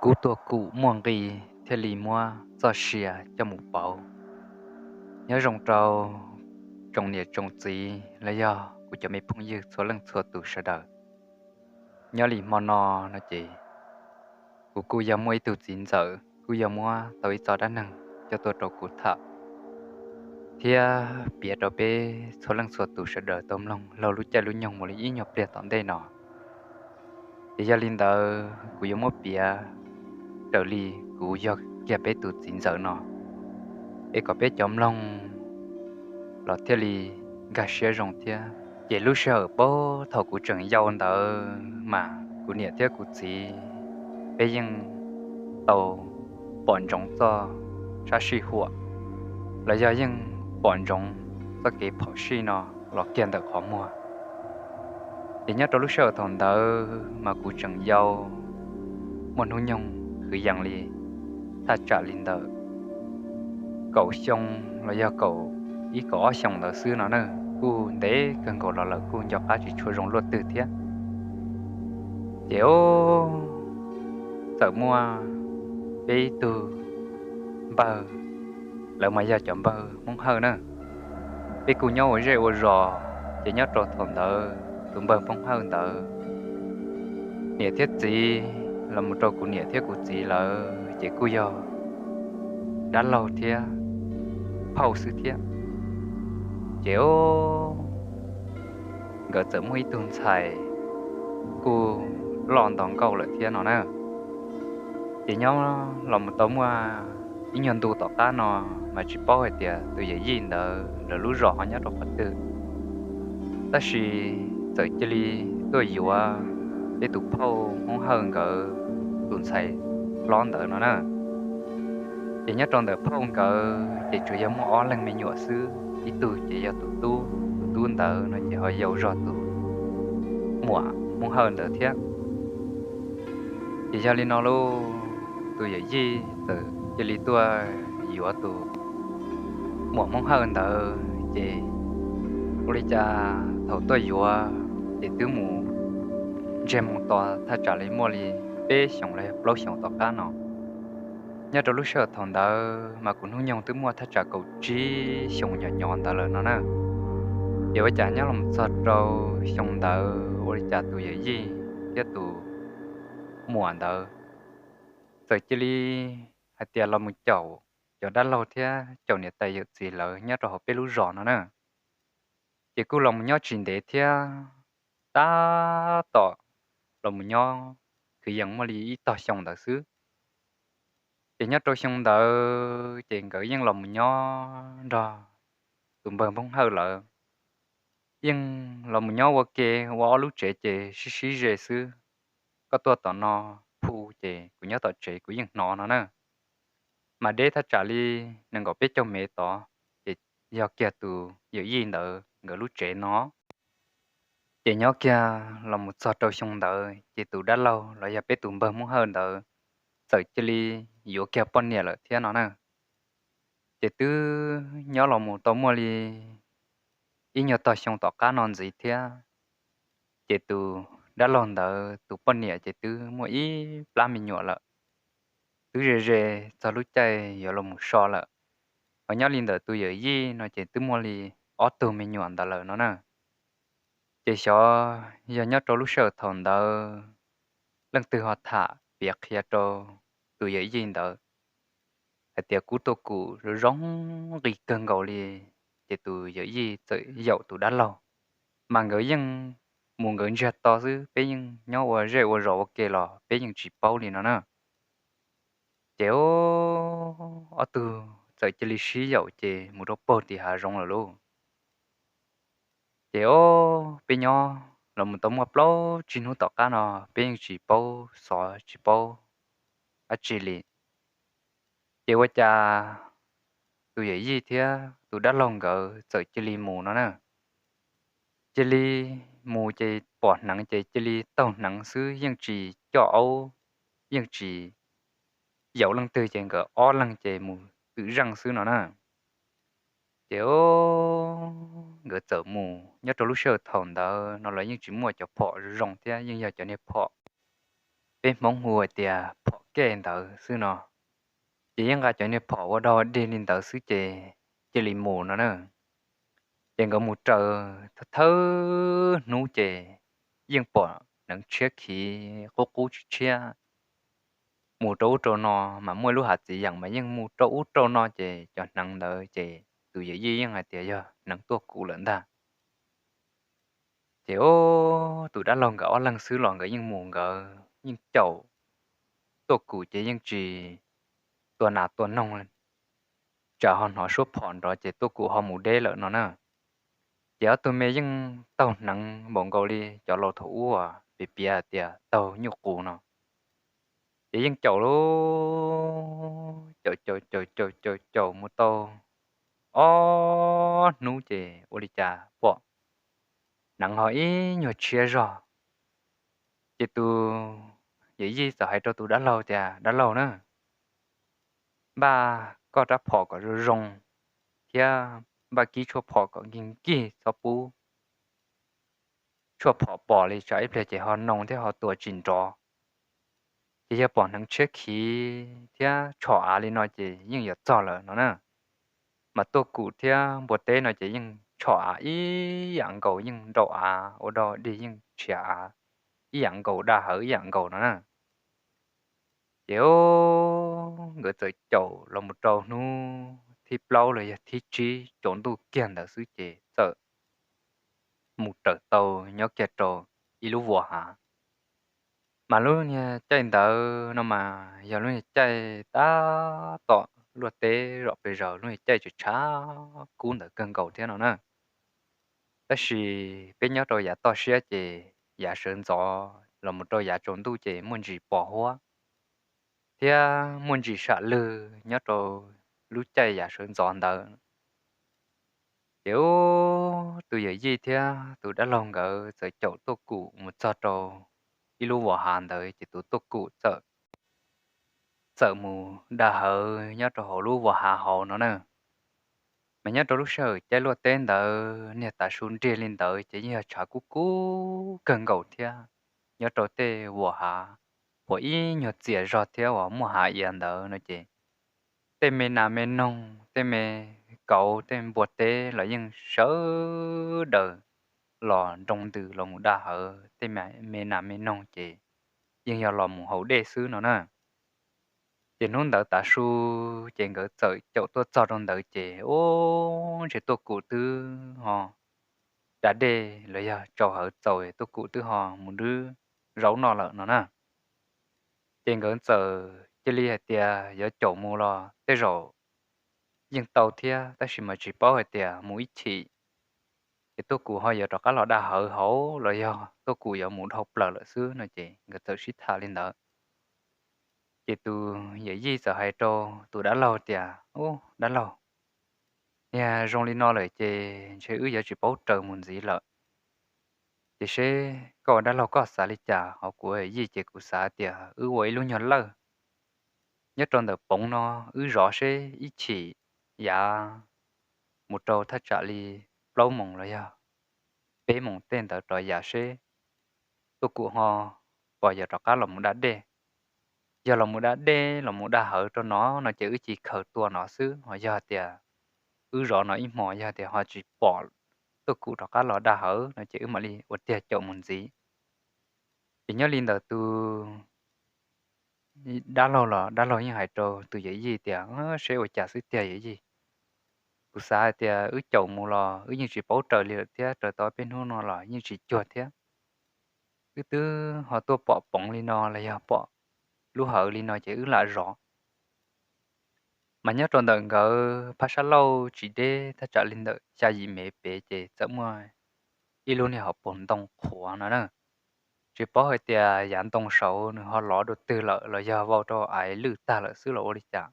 Kub tuag kum muaj nqis thiaj li muab txoj sia coj mus pauv. Nyob zoo rau tsoom niam tsoom txiv los yog kuv cov me phooj ywg txhua leej txhua tus sawv daws. Nyob li hmo no no ces kuv kuj yog muaj ib tug txiv ntxawm kuj yog muab tau ib txoj dab neeg coj tuaj rau kuv tham, thiab piav rau peb txhua leej txhua tus sawv daws tau mloog laug lub caij lub nyoog mus li ib nyuag pliag tom ntej no. Ces yog li ntawd kuv yuav muab piav raws li kuv yog kiag peb tus txiv ntxawm no, es kom peb cov mloog los thiaj li nkag siab zoo thiab. Ces lub sij hawm paub thaum kuv tseem yau ntawd mas kuv niam thiab kuv txiv peb yeej tau pom ntsoov txoj sab sij huam, los yog yeej pom ntsoov txoj kev phom sij no los kiag ntawm qhov muag. Ces nyob rau lub sij hawm thaum ntawd mas kuv tseem yau, muaj hnub nyoog kwv yees li thaj tsam li ntawm kaum xyoo los yog kaum ib kaum ob xyoos ntawd xwb no na, kuj ntev kawg nkaus los lawm kuj nco qab tsis tshua zoo luaj twg thiab. Ces o, txawm muaj peb ib tug npawg, lawv mas yog cov npawg Hmoob Hawj na. Peb kuj nyob ua zej ua zos, ces nyob rau thaum ntawd tus npawg Hmoob Hawj ntawd niam thiab txiv los mus rau kuv niam thiab kuv txiv lawv ces kuj yog dab laug thiab phauj xwb thiab. Ces o, nkawd txawm muaj ib tug ntxhais kuj loj nto nkauj lawm thiab no na. Ces nyob los mus tau muaj ib nyuag ntu tom qab no mas tsis paub hais tias tus yawm yij ntawd lawv lub zos ho nyob rau qhov twg, tab sis txawm cia li tuaj yuav peb tus phauj Hmoob Hawj nkawd tus ntxhais hlob ntawd no na. Ces nyob rau ntawm phauj nkawd ces tsuas yog muaj ob leeg me nyuam xwb, ib tug ces yog tus tub, tus tub ntawd no ces ho yau zog tus muam Hmoob Hawj ntawd thiab. Ces yog li no lauj, tus yawm yij txawm cia li tuaj yuav tus muam Hmoob Hawj ntawd ces ua li cas thaum tuaj yuav ces twb mus ntsiag mus to thaj tsam li muaj li peb xyoos los yog plaub xyoos tom qab no. Nyob rau lub sij hawm thaum ntawd mas kuv hnub nyoog twb muaj thaj tsam kaum tsib xyoos nyom nyom ntawd lawm no na. Ces ua cas nyob los txog rau xyoo ntawd ua li cas tus yawm yij thiab tus muam ntawd txawm cia li hais tias los mus caum cov dab laug thiab caum niam tais yawm txiv lawv nyob rau hauv peb lub zos no na. Ces kuj los mus nyob tsis ntev thiab, tab tom los mus nyob kwv yees muaj li ib tog xyoo ntawd xwb. Ces nyob rau xyoo ntawd ces nkawd yeej los mus nyob nrog tus npawg Hmoob Hawj lawv, yeej los mus nyob ua ke ua ob lub tsev ces sib sib ze xwb. Koj tuaj tom no phu ces kuv nyob tom tsev kuv yeej hnov no na. Mas deb thaj tsam li nees nkaum peb caug mev tod, ces yog kiag tus yawm yij ntawd nkawd lub tsev no. Ces nyob kiag los mus txog rau xyoo ntawd ces tus dab laug los yog peb tus npawg Hmoob Hawj ntawd txawm cia li yuav kiag poj niam lawm thiab no na. Ces twb nyob los mus tau muaj li ib nyuag tog xyoo tom qab no ntxiv thiab, ces tus dab laug ntawd tus poj niam ces twb muaj ib plab me nyuam lawm, twb ze ze txog lub caij yuav los mus so lawm. Ho nyob li ntawm tus yawm yij no ces twb muaj li ob tug me nyuam ntawd lawm no na. Ces xyov yog nyob rau lub sij hawm thaum ntawd leej twg ho tham piav qhia rau tus yawm yij ntawd hais tias kub tuaj kum zoo zoo nqis kawg nkaus li, ces tus yawm yij txawm yaum tus dab laug. Mas nkawd yeej mus nkawd ntsiag to xwb, peb yeej nyob ua zej ua zos ua ke los peb yeej tsis paub li no na. Ces ob tug txawm cia li sib yaum ces mus rau puag tim hav zoov lawm lauj. Ces o, peb nyob los mus tau muaj plaub tsib hnub tom qab no peb yeej tsis paub xov tsis paub dab tsi li. Ces ua cas tus yawm yij thiab tus dab laug nkawd txawm cia li mus no na. Cia li mus ces pom hneev ces cia li taug hneev xwb, yeej tsis coj aub, yeej tsis yaum leej twg, ces nkawd ob leeg ces mus twm zeej xwb no na. Ces nkawd txawm mus, nyob rau lub sij hawm thaum ntawd no los yeej tsis muaj cov phom zoo thiab, yeej yog cov niag phom peb Hmoob hu hais tias phom kej ntawd xwb no. Ces yeej nqa cov niag phom ua dog dig li ntawd xwb ces cia li mus no na. Ces nkawd mus raws thawj hnub ces yeej pom hneev tshiab khiv qub qub tshiab tshiab mus rau ub rau no, mas muaj lub hav txiv yeem mas yeej mus rau ub rau no ces cov hneev ntawd ces tus yawm yij yeej hais tias yog hneev tuaj kuv lawm ntag. Ces tus dab laug nkawd ob leeg xwb los nkawd yeej mus nkawd yeej caum tuaj kuv ces yeej tsis tua nas tua noog, tsam ho hnov suab phom nrov ces tuaj kuv ho mus deb lawm no na. Ces ob tug me yeej taug hneev npaum nkaus li cov laus thaum ub uas piav piav hais tias taug nyuj qus no. Ces yeej caum lub, caum caum caum caum caum caum mus tau ob hnub ces ua li cas pom hneev ho ib nyuag tshiab zog. Ces tus yawm yij txawm hais rau tus dab laug tias, dab laug na, npaj koj rab phom kom zoo zoo thiab npaj kib tshuaj phom kom nkig nkig, txhob pub tshuaj phom pom li tsam ib pliag ces ho noo thiab ho tua tsis nrov. Ces yog pom hneev tshiab khiv thiab tshom av li no ces yeej yuav txog lawm no na. Mas tuaj kum thiab npua teb no ces yeej tshom av ib yam nkaus, yeej nraum av ua dog dig yeej tshiav av ib yam nkaus, daj hawv ib yam nkaus no na. Ces nkawd txawm caum los mus rau hnub thib plaub los yog thib tsib tsaus ntuj kiag ntawd xwb ces txawm mus raws tau nyob kiag rau ib lub vuas hav. Mas lub niag caij ntawd no mas yog lub niag caij tab tom luaj teb zom pes zaws, lub niag caij tseem tshav kub ntawd kawg nkaus thiab no na. Tab sis peb nyob rau yav toj siab ces yav sawv ntxov los mus rau yav tsaus ntuj ces muaj ntsis pos huab thiab muaj ntsis sam lwg nyob rau lub caij yav sawv ntxov ntawd. Ces tus yawm yij thiab tus dab laug nkawd txawm caum tuaj kum mus txog rau ib lub vuas hav ntawd ces tus tuaj kum txawm txawm mus dag hawv nyob rau hauv lub vuas hav hauv no na. Mas nyob rau lub sij hawm caij luaj teb ntawd niag tav su nrig li ntawd ces yeej yog tshav kub kub kawg nkaus thiab. Nyob rau tej vuas hav uas ib nyuag txias zog thiab uas muaj hav iav ntawd no ces tej me nas me noog, tej me kauv, tej npua teb los yeej sawv daws los nroo ntws los mus dag hawv, tej me nas me noog ces yeej yog los mus haus dej xwb no na. Ces hnub ntawd tav su ces nkawd txawm caum tuaj txog rau ntawd ces ub, ntshe tuaj kum twb ho da dej los yog tsau hawv txaus, tuaj kum twb ho mus nrwb zaub noj lawm no na. Ces nkawd txawm cia li hais tias yuav caum mus los tej zaum yeej tau thiab, tab sis mas tsis paub hais tias mus ib chim ces tuaj kum ho yuav rov qab los dag hawv hauv los yog tuaj kum yuav mus dhau plaws lawm xwb no ces nkawd txawm sib tham li ntawd. Ces tus yawm yij txawm hais rau tus dab laug tias, ub dab laug, niag zoo li no lawm ces ntshe wb yuav tsis paub raws mus ntxiv lawm. Ces seb koj ua dab laug koj xav li cas, ho kuv yawm yij ces kuv xav tias wb ua ib lub nyuag lawj nyob rau ntawm poov no, wb zov seb ib chim yav mus rau thaj tsam li plaub moos los yog peb moos tej ntawd rov yam seb tuaj kum ho puas yuav rov qab los mus da dej. Yog los mus da dej los mus da hawv rau no no ces wb cia li khaws tua no xwb, ho yog tias wb zov no ib hmos yog tias ho tsis pom tuaj kum rov qab los da hawv no ces wb mam li ua tiag caum mus ntxiv. Ces nyob li ntawd tus dab laug los dab laug yeej hais rau tus yawm yij tias, seb ua cas xwb tiag yawm yij, kuv xav hais tias wb caum mus los wb yeej tsis paub raws li lawm thiab, raws tau peb hnub no los yeej tsis cuag thiab. Wb twb ho tuaj pom poov li no los yog pom lub hawv li no ces wb lam zov. Mas nyob rau ntawm nkawd phab sab laug tsis deb thaj tsam li ntawm xya yim mev pem ces txawm muaj ib lub niag hauv paus ntoo qhuav no na. Tsis paub hais tias yav ntoo saud nws ho lov dua twg lawm los yog vau rau aiv lwj tag lawm xwb los ua li cas.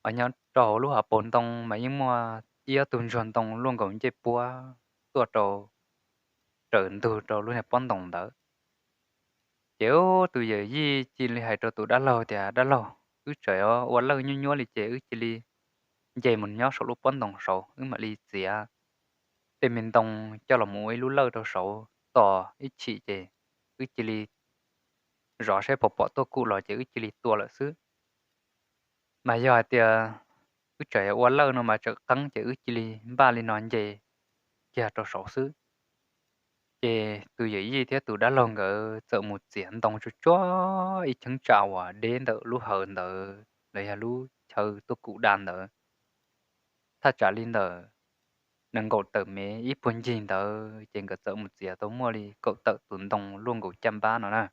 Ho nyob rau hauv lub hauv paus ntoo mas yeej muaj ib ob tug ntsuag ntoo luaj nkaus ncej puab tuaj rau raws ntug rau lub niag pob ntoo ntawd. Ces tus yawm yij cia li hais rau tus dab laug tias, dab laug, wb tseem ua lawj nyuaj nyuaj li ces wb cia li nce mus nyob saum lub pob ntoo saud, wb mam li txiav tej me ntoo coj los mus ua ib lub lawj rau saud tos ib chim ces wb cia li zov saib puas pom tuaj kum los ces wb cia li tua lawm xwb. Mas yog hais tias wb tseem yuav ua lawj no mas tseem qeeb ces wb cia li npaj li no nce kiag rau saud xwb. Ces tus yawm yij thiab tus dab laug nkawd txawm mus txiav ntoo tsuag tsuag ib cheeb tsam uas deb ntawm lub hawv ntawd los yog lub chaw tuaj kum da ntawd, thaj tsam li ntawm nees nkaum tawm mev ib puag ncig ntawd ces nkawd txawm mus txiav tau muaj li kaum tawm tus ntoo luaj nkaus caj npab no na.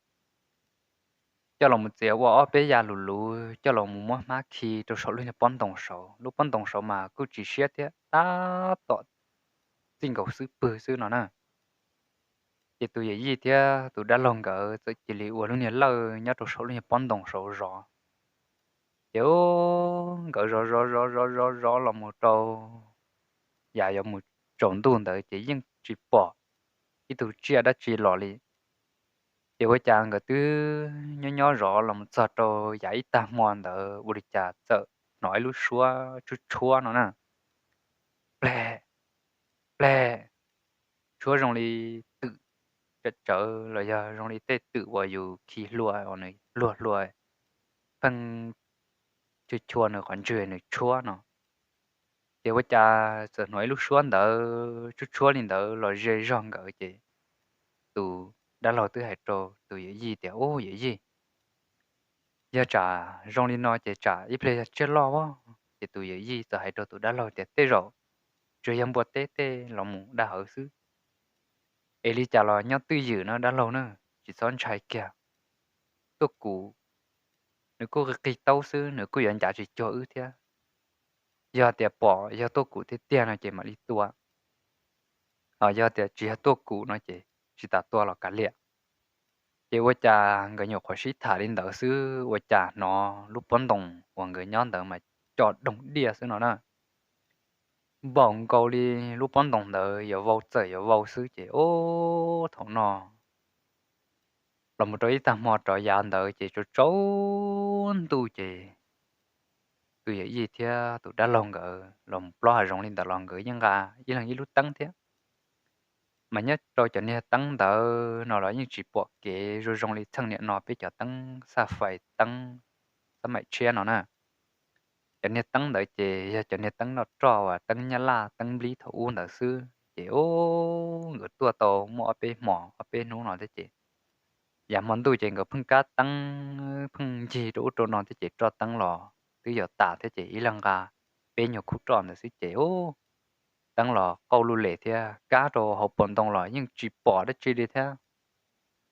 Coj los mus txiav ua ob peb yav luv luv coj los mus muab hmab khi rau saum lub niag pob ntoo saud. Lub pob ntoo saud mas kuj tsis siab thiab, tab tom txij nkaus xwb pwg xwb no na. Ces tus yawm yij thiab tus dab laug nkawd txawm cia li ua lub niag lawj nyob rau saum lub niag pob ntoo saud zov. Ces nkawd zov zov zov zov zov zov los mus rau yav yuav mus tsaus ntuj ntawd ces yeej tsis pom ib tug tsiaj dab tsi los li. Ces ua cas nkawd twb nyob nyob zov los mus txog rau yav ib tag hmo ntawd ua li cas txawm hnov ib lub suab tshuab tshuab no na, pleg, pleg, tshuab zoo li twm tsawv tsawv los yog zoo li tej twm uas yus khi hlua uas nws luag hlua, pheej chua chua nws qhov ntswg nws tshuab no. Ces ua cas txawm hnov ib lub suab ntawd tshuab tshuab li ntawd los ze zog nkawd ces tus dab laug twb hais rau tus yawm yij tias, Ub yawm yij, yog tsam zoo li no ces tsam ib pliag yog tsiaj loj as. Ces tus yawm yij txawm hais rau tus dab laug tias, Tej zaum tsuas yog npua teb tej los mus dab hawv xwb. Es li cas los nyob twj ywm no dab laug na, tsis txhob ntshai kiag. Tuaj kum nws kuj qig qig taub xwb, nws kuj yuav ncav tsis cuag wb thiab. Yog tias pom yog tuaj kum tiag tiag no ces mam li tua, ho yog tias tsis yog tuaj kum no ces tsis tas tua los kav liam. Ces ua cas nkawd nyuam qhuav sib tham li ntawd xwb ua cas hnov lub pob ntoo uas nkawd nyob ntawd mas co doog diaj xwb no na. Npaum nkaus li lub pob ntoo ntawd yuav vau txawm yuav vau xwb ces ub thaum no los mus rau ib tag hmo rov yav ntawd ces tsaus tsaus ntuj ces tus yawm yij thiab tus dab laug nkawd los mus plob hav zoov li ntawd los nkawd yeej nqa ib leeg ib lub teeb thiab. Mas nyob rau cov niag teeb ntawd no los yeej tsis pom kev zoo zoo li txheej niam no peb cov teeb xaj fais teeb xab maim tshiab no na. Cov niag teeb ntawd ces yog cov niag teeb noj roj uas teeb nyab laj teeb nplib thaum ub ntawd xwb ces ub nkawd tuaj tau muaj ob peb hmos ob peb hnub no thiab ces yav hmo ntuj ces nkawd pheej kab teeb pheej ncig rau ub rau no thiab ces roj teeb los twb yuav tas thiab ces ib leeg nqa peb nyuag khub roj ntawd xwb ces ub teeb los qauj luj les thiab kab rau hauv paus ntoo los yeej tsis pom dab tsi li thiab.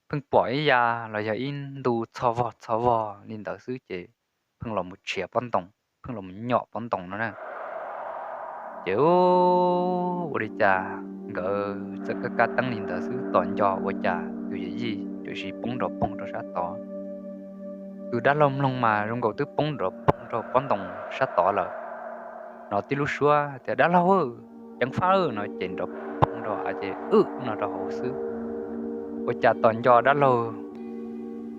Pheej pom ib ya los yog ib ntu txho vog txho vog li ntawd xwb ces pheej los mus tshiav pob ntoo, pheej los mus nyom pob ntoo no na. Ces ua li cas nkawd txawm kab kab teeb li ntawd xwb tos nco ua cas tus yawm yij tam sim poob nrov poog rau sab tod. Tus dab laug mloog mas zoo nkaus twb poob nrov poog rau pob ntoo sab tod lawm. Hnov tib lub suab tias dab laug, ceev fab no ces nrov poog rau av ces wb no rau hauv xwb. Ua cas tos nco dab laug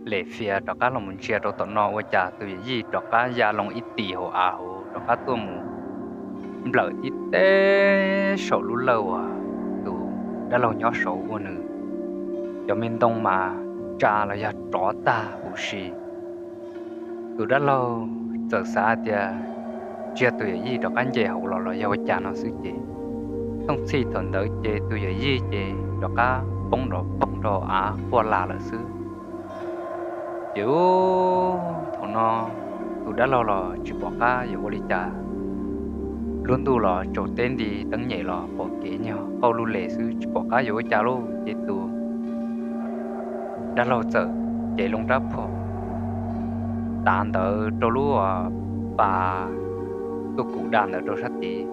lem fias rov qab los mus ntsia rau tom no ua cas tus yawm yij rov qab ya loo ib tis hauv av hauv rov qab tuaj mus nplawm tib teb saum lub lawj uas tus dab laug nyob saud ua nws cov me ntoo mas tsa los yog rov tag huv si. Tus dab laug txawm xav hais tias tsis yog tus yawm yij rov qab nce hauv los los yog ua cas no xwb ces thooj txhij thaum ntawd ces tus yawm yij ces rov qab poob nrov poog rau av quaj lag lawm xwb. Ces ub thaum no tus dab laug los tsis pom qab yuav ua li cas, lub ntuj los tsaus teb nti teeb nyem los pom kev nyog qauj luj les xwb tsis pom qab yuav ua cas lauj ces tus dab laug txawm cev loo rab phom tav ntawd rau lub pas tuaj kum da ntawd rau sab tid.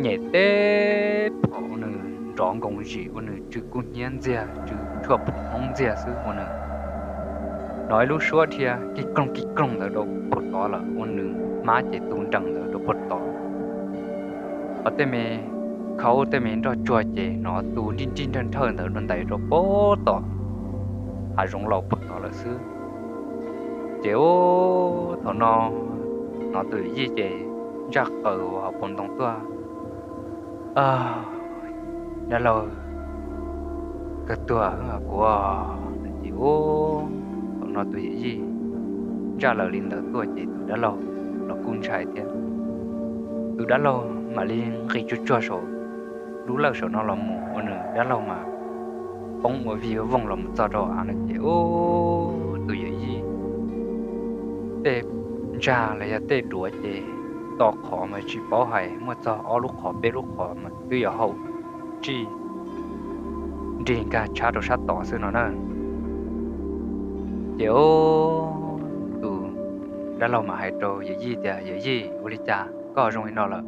Nyem teb phom ua nws nrov nkoos zim ua nws tsw kub hnyiab ntxiag tsw tshuaj phom hmoob ntxiag xwb ua nws hnov ib lub suab dhia kig kloog kig kloog ntawd rau puag tod lawm ua nws hmab ces tu nrees ntawd rau puag tod. Ho tej me khaub tej me nroj tsuag ces hnov tu nrij nrij nrhawj nrhawj ntawd rau ntais rau puag tod, hav zoov laus puag tod lawm xwb. Ces ub thaum no hnov tus yawm yij ces ntsaj qaws hauv paus ntoo tuaj, Dab laug, kawg tuag kuv. Ces ub, thaum no tus yawm yij ntsaj laws li ntawd tuaj ces tus dab laug los kuj ntshai thiab. Tus dab laug mam li nqis tsuag tsuag saum lub lawj saum no los mus ua nws dab laug mas poob ua vij ua voog los mus txog rau av no ces ub, tus yawm yij tej ntsag los yog tej duav ces to qhov mas tsis paub hais, muaj txog ob lub qhov peb lub qhov mas twb yuav haum tsij nrig nkag tshab rau sab tod xwb no na. Ces ub, tus dab laug mas hais rau yawm yij tias, Yawm yij, ua li cas koj zoo li no lawm?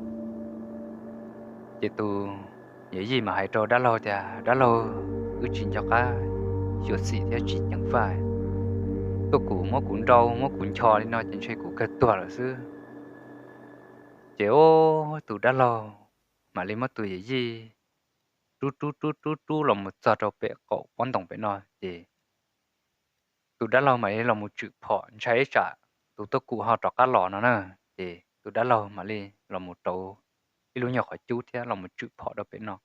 Ces tus yawm yij mas hais rau dab laug tias, Dab laug, wb tsis nco qab xyuam xim thiab tsis ceev faj. Tuaj kuv muab kuv nrau muab kuv ncho li no ces ntshe kuv kawg tuag lawm xwb. Ces ub, tus dab laug mam li muab tus yawm yij rub rub rub rub rub los mus txog rau pem qaum pob ntoos pem no ces tus dab laug mam li los mus tswm phom, ntshai ib tsam tus tuaj kuv ho rov qab los no na. Ces tus dab laug mam li los mus rauv ib lub nyuag qhov cub thiab los mus tswm phom rau pem no.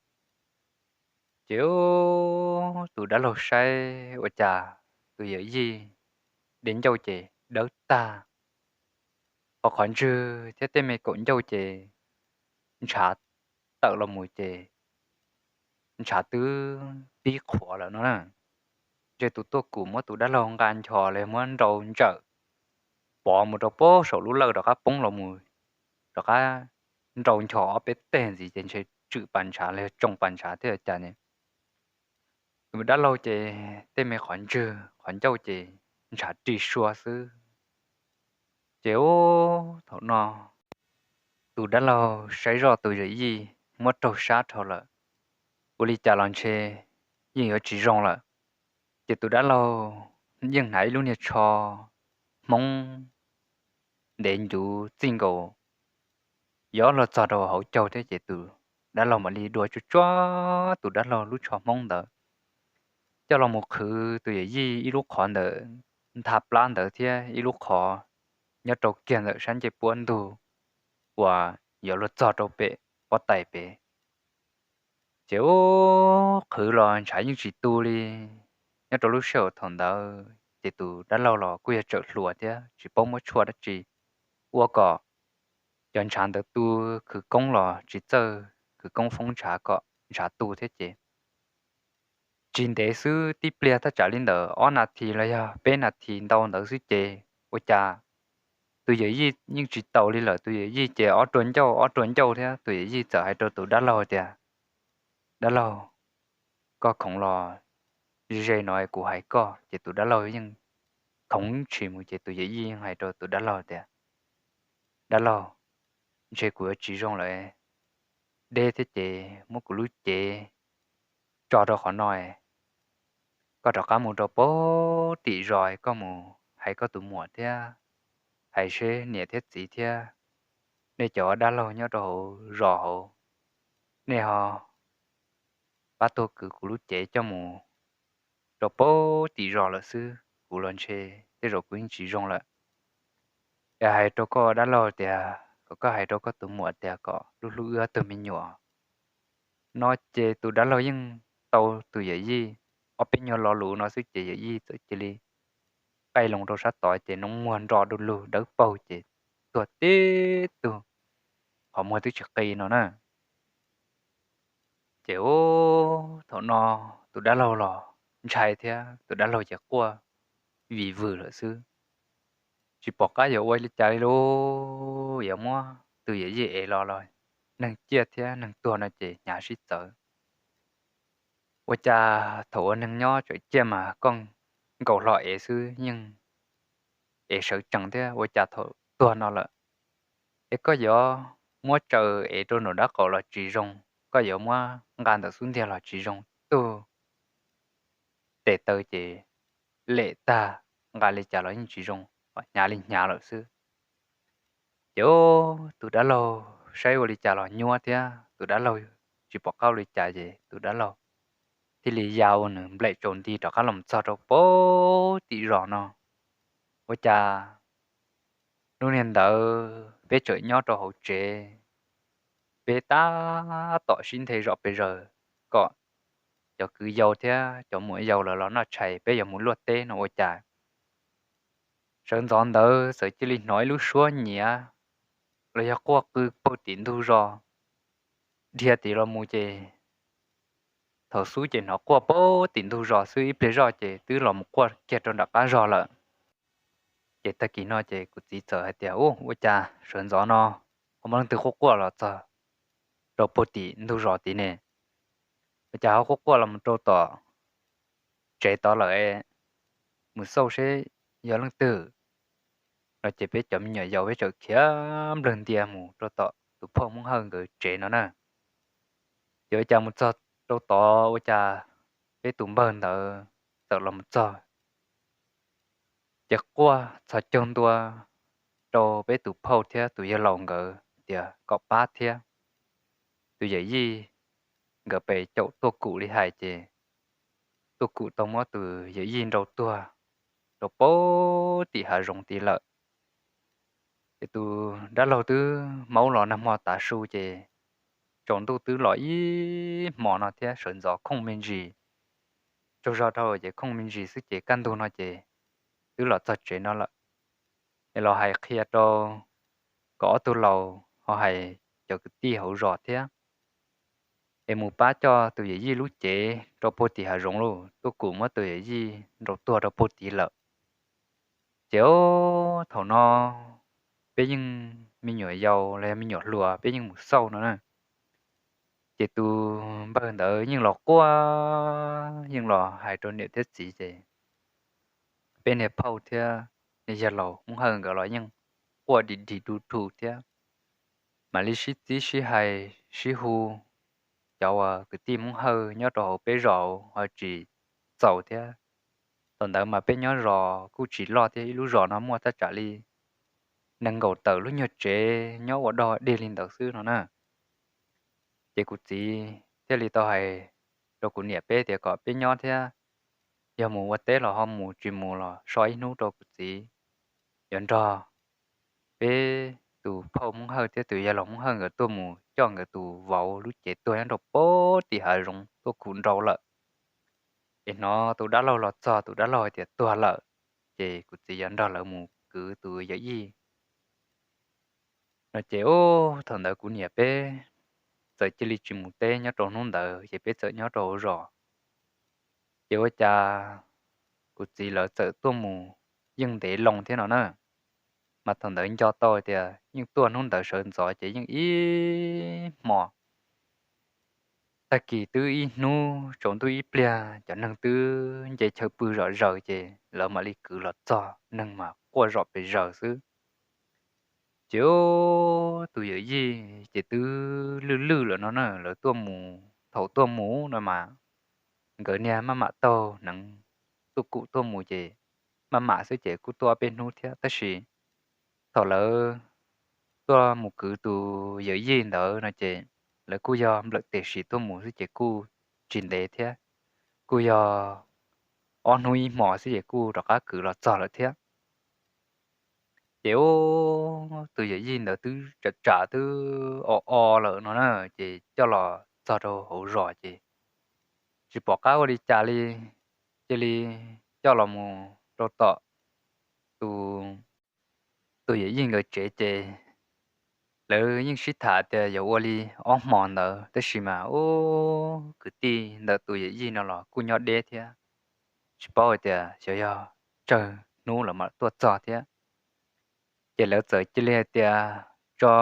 Ces ub, tus dab laug saib ua cas tus yawm yij de ncauj ces dawb tag, ho qhov ntswg thiab tej me kaum ncauj ces ntshav tawm los mus ces ntshav twb pib qhuav lawm no na. Ntshe tus tuaj kuv muab tus dab laug nqa ncho los muab nrau ntsawm pov mus rau pob saum lub lawj rov qab poob los mus, rov qab nrau ncho ob peb teg ntxiv ces ntshe tswm pas ntshav los yog tsoo pas ntshav thiab cas ne. Tus dab laug ces tej me qhov ntswg qhov ncauj ces ntshav ri sua xwb. Ces ub, thaum no tus dab laug saib zoj tus yawm yij muab raug sab dhau lawm, ua li cas los ntshe yeej yuav tsis zoo lawm. Ces tus dab laug yeej hnav ib lub niag tsho hmoob ntev ncuv txij nkaus yuav luag txog rau hauv caug thiab ces tus dab laug mam li dua tsuag tsuag tus dab laug lub tsho hmoob ntawd coj los mus qhwv tus yawm yij ib lub qhov ntawm ntha plab ntawd thiab ib lub qhov nyob rau kiag ntawm sab ncej puab ntug uas yuav luag txog rau pem pob tais pem. Ces ub, qhwv los ntshav yeej tsis tu li. Nyob rau lub sij hawm thaum ntawd ces tus dab laug los kuj yog tsawm hluas thiab tsis paub muab tshuaj dab tsi ua kom cov ntshav ntawd tu. Khwv koob los tsis txawj khwv koob foob ntshav kom ntshav tu thiab ces tsis ntev xwb, tib pliag thaj tsam li ntawm ob nas this los yog peb nas this ntau ntawd xwb ces ua cas tus yawm yij yeej tsis taus li lawm. Tus yawm yij ces ob rua ncauj ob rua ncauj thiab tus yawm yij txawm hais rau tus dab laug tias, Dab laug, koj khoov los ze ze no kuv hais koj. Ces tus dab laug yeej khoov tshis mus ces tus yawm yij yeej hais rau tus dab laug tias, Dab laug, ntshe kuv yuav tsis zoo lawm, deb thiab ces muab kuv lub cev tso rau qhov no, koj rov qab mus rau pem tim zos koj mus hais koj tus muam thiab hais seb niam thiab txiv thiab nej cov dab laug nyob rau hauv zos hauv, nej ho pab tuaj kwv kuv lub cev coj mus rau pem tim zos lawm xwb, kuv los ntshe tej zaum kuv yeej tsis zoo lawm. Es hais rau koj dab laug tias kom koj hais rau koj tus muam tias kom hlub hlub wb ob tug me nyuam. No ces tus dab laug yeej tau tus yawm yij ob peb nyuag lo lus no xwb ces yawm yij txawm cia li qaij loo rau sab tod ces noob muag nro du lug dawb paug ces tuag tib tug, qhov muag twb tsis qi no na. Ces ub, thaum no tus dab laug los ntshai thiab tus dab laug ces quaj vim vwm lawm xwb. Tsis pom qab yuav ua li cas li lub, yuav muab tus yawm yij ev los los neeg ciaj thiab neeg tuag no ces hnyav sib txawv. Ua cas thaum ua neeg nyob tseem ciaj mas koj nkaus hlo ev xwb yeej ev sawv tsees thiab, ua cas thaum tuag no lawm es koj yuav muab tsaws ev rau nraum dab qaum los tsis zoo, koj yuav muab nqa ntawm xub ntiag los tsis zoo, tug tes taw ces lem tag, nqa li cas los yeej tsis zoo, hnyav li hnyav lawm xwb. Ces ub, tus dab laug saib ua li cas los nyuaj thiab tus dab laug tsis pom qab ua li cas ces tus dab laug thiaj li ya ua nws nplem tsaus nti rov qab los txog rau pem tim zos no. Ua cas lub niag ntawd peb tseem nyob rau hauv tsev, peb tab tom sib nthe zom pes zaws kom cov kwv yau thiab cov muam yau lawv los noj tshais, peb yuav mus luaj teb no ua cas sawv ntxov ntawd txawm cia li hnov ib lub suab nyiav los yog quaj qw puag tim ntug zos dhia tim los mus ces thaum xub ces hnov quaj puag tim ntug zos xwb, ib pliag zoj ces twb los mus quaj kiag rau nram qab zos lawm. Ces tag kis no ces kuv txiv txawm hais tias, Ub, ua cas sawv ntxov no ho muaj leej twg quaj quaj los txog rau puag tim ntug zos tid ne? Ua cas ho quaj quaj los mus rau tom tsev tod lawm, mus xauj seb yog leej twg no. Ces peb cov me nyuam yaus peb txawm khiav nplawg ntia mus rau tom tus phauj Hmoob Hawj nkawd tsev no na. Ces ua cas mus txog rau tod ua cas peb tus npawg ntawd txawm los mus txog ces quaj txhos caug ntua rau peb tus phauj thiab tus yawg laus nkawd tias kom pab thiab. Tus yawm yij nkawd pem caum Tuaj Kum li hais ces Tuaj Kum tau muab tus yawm yij nrau tuag rau puag tim hav zoov tid lawm. Ces tus dab laug twb maub los nag hmo tav su ces tsaus ntuj twb los ib hmos no thiab, sawv ntxov khooj me ntsis, tsaug zog dhau ces khooj me ntsis xwb ces kaj ntug no ces twb los txog tsev no lawm. Es los hais qhia rau kom ob tug laus ho hais cov kwv tij hauv zos thiab es mus pab coj tus yawm yij lub cev rau puag tim hav zoov lauj, Tuaj Kum muab tus yawm yij nrau tuag rau puag tid lawm. Ces thaum no peb yeej me nyuam yaus los yog me nyuam hluas peb yeej mus xauj no na. Ces tus npawg ntawd yeej los quaj, yeej los hais rau niam thiab txiv ces peb niag phauj thiab niag yawg laus Hmoob Hawj nkawd los yeej quaj dim dig du du thiab. Mam li sib txib sib hais sib hu cov uas kwv tij Hmoob Hawj nyob rau hauv peb zos ho tsis txaus thiab. Thaum ntawd mas peb nyob zos kuj tsis loj thiab, ib lub zos no muaj thaj tsam li nees nkaum tawm lub nyuag tsev nyob ua dog dig li ntawd xwb no na. Ces kuv txiv thiaj li tau hais rau kuv niam peb tias kom peb nyob thiab, yog mus ua teb los ho mus, tsis mus los so ib hnub rau kuv txiv yuav nrog peb tus phauj Hmoob Hawj thiab tus yawg laus Hmoob Hawj nkawd tuaj mus coj nkawd tus vauv lub cev tuag nyob rau puag tim hav zoov tuaj khum nrau lawm. Es hnov tus dab laug los txog, tus dab laug hais tias tuag lawm, ces kuv txiv yuav nrog lawv mus kwv tus yawm yij no. Ces thaum ntawd kuv niam peb txawm cia li tsis mus teb nyob rau hnub ntawd ces peb txawm nyob rau hauv zos. Ces ua cas kuv txiv lawv txawm tuaj mus yeej ntev loo thiab no na. Mas thaum ntawd nco tau tias yeej tuaj hnub ntawd sawv ntxov ces yeej ib hmos, tag kis twb ib hnub tsaus ntuj ib pliag cov neeg twb nce chaw pw zom zaws ces lawv mam li kwv los txog, neeg mas quaj zom pes zaws xwb. Ces tus yawm yij ces twb lwj lwj lawm no na, lawv tuaj mus, thaum tuaj mus no mas nkawd niag maj mam taug hneev tuaj kum tuaj mus ces maj mam xwb ces kuj tuaj ob peb hnub thiab, tab sis thaum lawv tuaj mus kwv tus yawm yij ntawd no ces lawv kuj yog nplawm tes sim tuaj mus xwb ces kuj tsis ntev thiab, kuj yog ob hnub ib hmos xwb ces kuj rov qab kwv los txog lawm thiab. Ces tus yawm yij ntawd twb tsam tsam twb o o lawm no na, ces coj los txog rau hauv zos ces tsis pom qab ua li cas li, cia li coj los mus rau tom tus, tus yawm yij nkawd tsev ces lawv yeej sib tham tias yuav ua li ob hmos ntawd, tab sis mas ub, kwv tij ntawm tus yawm yij no los kuj nyob deb thiab, tsis paub hais tias xyov yog tsawg hnub lawv mam tuaj txog thiab. Ces lawv txawm cia li hais tias tso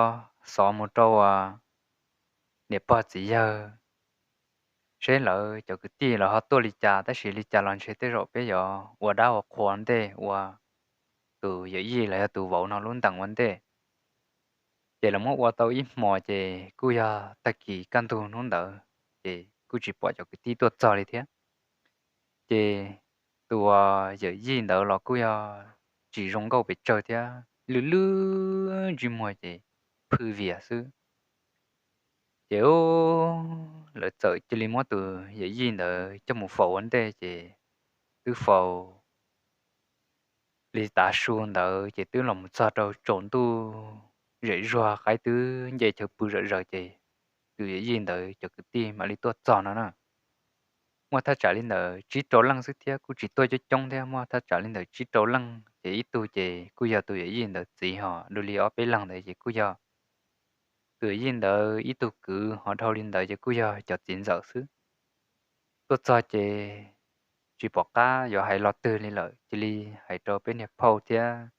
xov mus rau uas niam pog txiv yawg seb lawv cov kwv tij lawv ho tuaj li cas, tab sis li cas los ntshe tej zaum peb yuav ua dab ua qhua ntej, ua tus yawm yij los yog tus vauv no lub ntees ua ntej. Ces lawv muab ua tau ib hmos ces kuj yog tag kis kaj ntug hnub ntawd ces kuj tsis pom cov kwv tij tuaj txog li thiab. Ces tus yawm yij ntawd los kuj yog tsis zoo nkauj pes tsawg thiab, lwj lwj ntsej muag ces phwj vias xwb. Ces lawv txawm cia li muab tus yawm yij ntawd coj mus faus ua ntej ces twb faus li tav su ntawd ces twb los mus txog rau tsaus ntuj zem zuag, qaib twb nce chaw pw zom zaws ces tus yawm yij ntawd cov kwv tij mam li tuaj txog no na. muaj thaj tsam li ntawm tsib rau leej xwb thiab kuj tsis tuaj coob coob thiab, muaj thaj tsam li ntawm tsib rau leej ces ib tug ces kuj yog tus yawm yij ntawd txiv, ho dua li ob peb leeg ntawd ces kuj yog tus yawm yij ntawd ib tug kwv, ho dhau li ntawd ces kuj yog cov txiv ntxawm xwb. Tuaj txog ces tsis pom qab yuav hais lo twg li lawm, cia li hais rau peb niag phauj thiab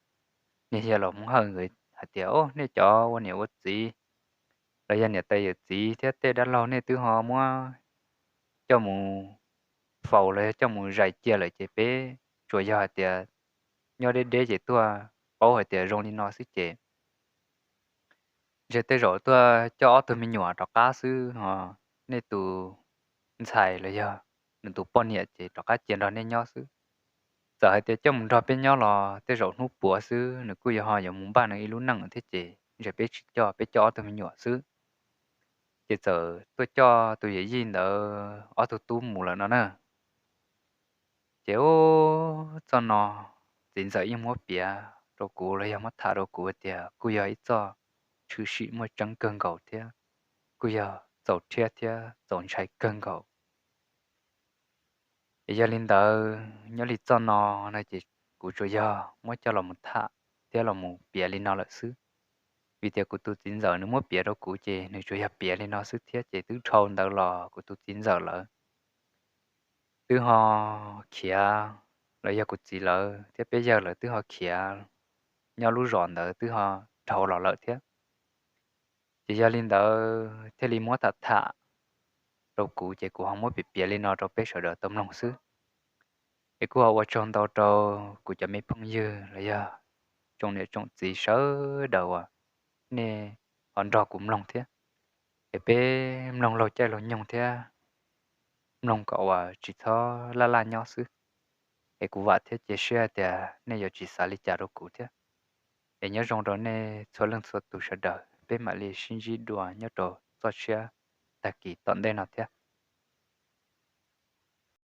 niag yawg laus Hmoob Hawj nkawd hais tias, Au, nej cov ua niam ua txiv los yog niam tais yawm txiv thiab tej dab laug nej twb ho muab coj mus faus los yog coj mus zais cia lawm ces peb tsuas yog hais tias nyob deb deb ces tuaj paub hais tias zoo li no xwb ces ntshe tej zaum tuaj coj ob tug me nyuam rov qab xwb ho, nej tus ntxhais los yog nws tus poj niam ces rov qab cia nrog nej nyob xwb. Txawm hais tias coj mus nrog peb nyob los tej zaum hnub puav xwb nws kuj yuav ho yuav mus npaj nws ib lub neej thiab ces ntshe peb tsis coj, peb coj ob tug me nyuam xwb. Ces txawm tuaj coj tus yawm yij ntawd ob tug tub mus lawm no na. Ces ub, txoj no txiv ntxawm yeej muab piav rau kuv los yog muab tham rau kuv tias kuj yog ib txoj tshwm sim muaj tseeb kawg nkaus thiab kuj yog txaus rhiab thiab txaus ntshai kawg nkaus. Es yog li ntawd nyob li txoj no no ces kuv tsuas yog muab coj los mus tham thiab los mus piav li no lawm xwb. Vim tias kuv tus txiv ntxawm nws muab piav rau kuv ces nws tsuas yog piav li no xwb thiab ces twb dhau ntawd los kuv tus txiv ntxawm lawv twb ho khiav, los yog kuv txiv lawv thiab peb yawg lawv twb ho khiav nyob lub zos ntawd twb ho dhau los lawm thiab. Ces yog li ntawd thiaj li muab tham tham rau kuv ces kuv ho muab piav piav li no rau peb sawv daws tau mloog xwb. Es kuj ho ua tsaug ntau rau kuv cov me phooj ywg los yog tsoom niam tsoom txiv sawv daws uas nej ho nrog kuv mloog thiab. Es peb mloog laug caij laug nyoog thiab mloog kom uas tsis txhob laj laj nyob xwb. Es kuv vam thiab cia siab tias nej yuav tsis xav li cas rau kuv thiab. Es nyob zoo rau nej txhua leej txhua tus sawv daws, peb mam li sib ntsib dua nyob rau txoj siab tag kis tom ntej no thiab.